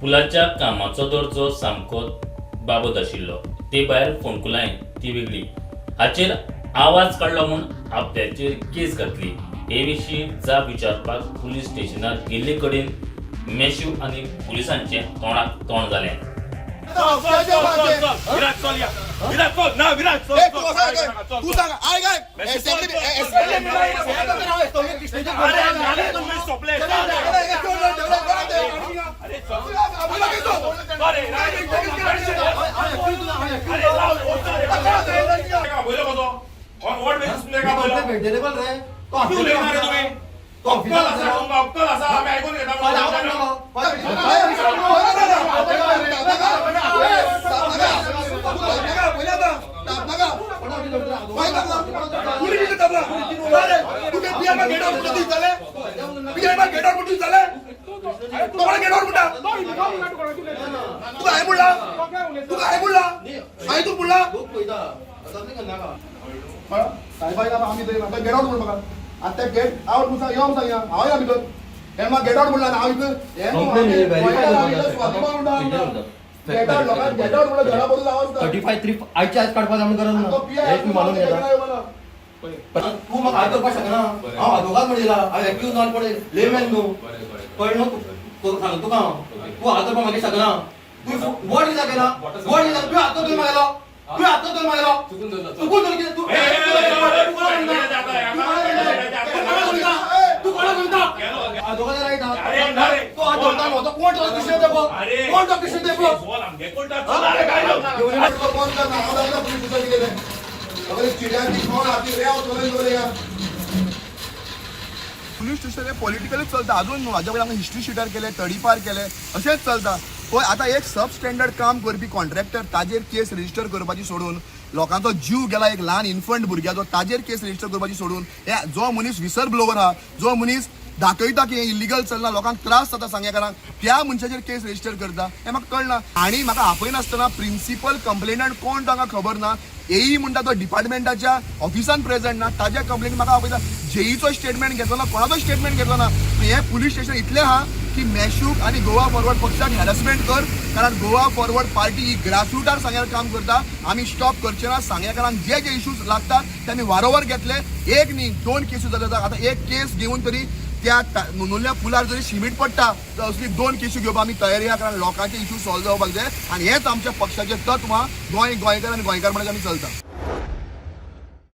पुलाच्या कामाचो दर्जो सामको बाबत आशिल्लो. ते भायर फोंडकुलांय ती वेगळी. हाचेर आवाज काडलो म्हूण आपल्याचेर केस घातली. हे विशीं जाप विचारपाक पुलीस स्टेशनार गेल्ले कडेन मेश्यू आनी पुलिसांचें तोंडाक तोंड जालें. चल चल चल चल विराज, चल या विराज, चल ना विराज, चल. ए, तू सांग काय? तू सांग I काय. अरे झाले तुम्ही, सोपले. अरे चल, अरे अरे लाव. पयलो कसो ऑन what basis तुमचे का पयलो किती उलयता रे तुम्ही? अक्कल आसा तुमकां? अक्कल आसा? आमी आयकून घेता. साहेबा, आमी गेट आउट म्हण म्हाका आतां गेट आउट म्हूण सांग, यो म्हूण सांग, हांव या भितर. हें म्हाका गेट आउट म्हणला हांव इतलें गेट आउट, लोकांक गेट आउट म्हणल्यार घरा बसून हांव आसता. 35 3 आयचे आयज काडपाक आमी गरज ना. हे तुमी मानून घेता. तूं म्हाका हात करपाक शकना. हांव आदवोगाद म्हणिला, हांव एक्यूज not पण लेमॅन न्हू, कळ्ळें न्हू? सांगता तुका हांव, तूं हात करपाक मागीर शकना. तूं वड कित्याक केला? वड कित्याक? तुवें हात धरून मागलो, तुवें हात धरून मागलो, चुकून धरून कितें? तूं तूं कोणाक म्हणटा? आदवोगाद रायट आहा. तो हात धरता न्हू, तो कोण? तो कृष्ण देवो कोण? तो कृष्ण देवो. कोण करना? हांव दाखयता पुलीस स्टेशन कितें तें. सगळे चिड्यांची कोण हाती रे, हांव चलोवन दवरया. पुलीस स्टेशन हे पॉलिटिकलीच चलता अजून न्हू. हाज्या पयलीं आमकां हिस्ट्री शिटर केले, तडीपार केले, अशेंच चलता. पळय, आतां एक सब स्टँडर्ड काम करपी कॉन्ट्रॅक्टर, ताजेर केस रजिस्टर करपाची सोडून, लोकांचो जीव गेला एक ल्हान इन्फंट भुरग्याचो, ताजेर केस रजिस्टर करपाची सोडून, हे जो मनीस विसल ब्लोवर आहा, जो मनीस दाखयता की हें इलिगल चल्लां, लोकांक त्रास जाता सांगेकारांक, त्या मनशाचेर केस रजिस्टर करता, हें म्हाका कळना. आनी म्हाका आपयनासतना प्रिन्सिपल कंप्लेनंट कोण तांकां खबर ना. एई म्हणटा तो डिपार्टमेंटाच्या ऑफिसान प्रेझेंट ना, ताज्या कंप्लेनी म्हाका आपयता. जेईचो स्टेटमेंट घेतलो ना, कोणाचो स्टेटमेंट घेतलो ना. हें पुलीस स्टेशन इतलें आहा की मॅशूक आनी गोवा फॉरवर्ड पक्षाक हॅरसमेंट कर, कारण गोवा फॉरवर्ड पार्टी ही ग्रासरुटार सांग्यार काम करता. आमी स्टॉप करचे ना. सांग्याकारांक जे जे इश्यूज लागतात ते आमी वारंवार घेतले. एक न्ही, दोन केसी जातात. आतां एक केस घेवन तरी त्या नुनुल्या पुलार जरी शिमीट पडटा तर असली दोन केसी घेवपाक आमी तयारी आहा, कारण लोकांचे इश्यू सॉल्व जावपाक जाय आनी हेच आमच्या पक्षाचें तत्व आहा. गोंय, गोंयकार आनी गोंयकार म्हणून आमी चलता.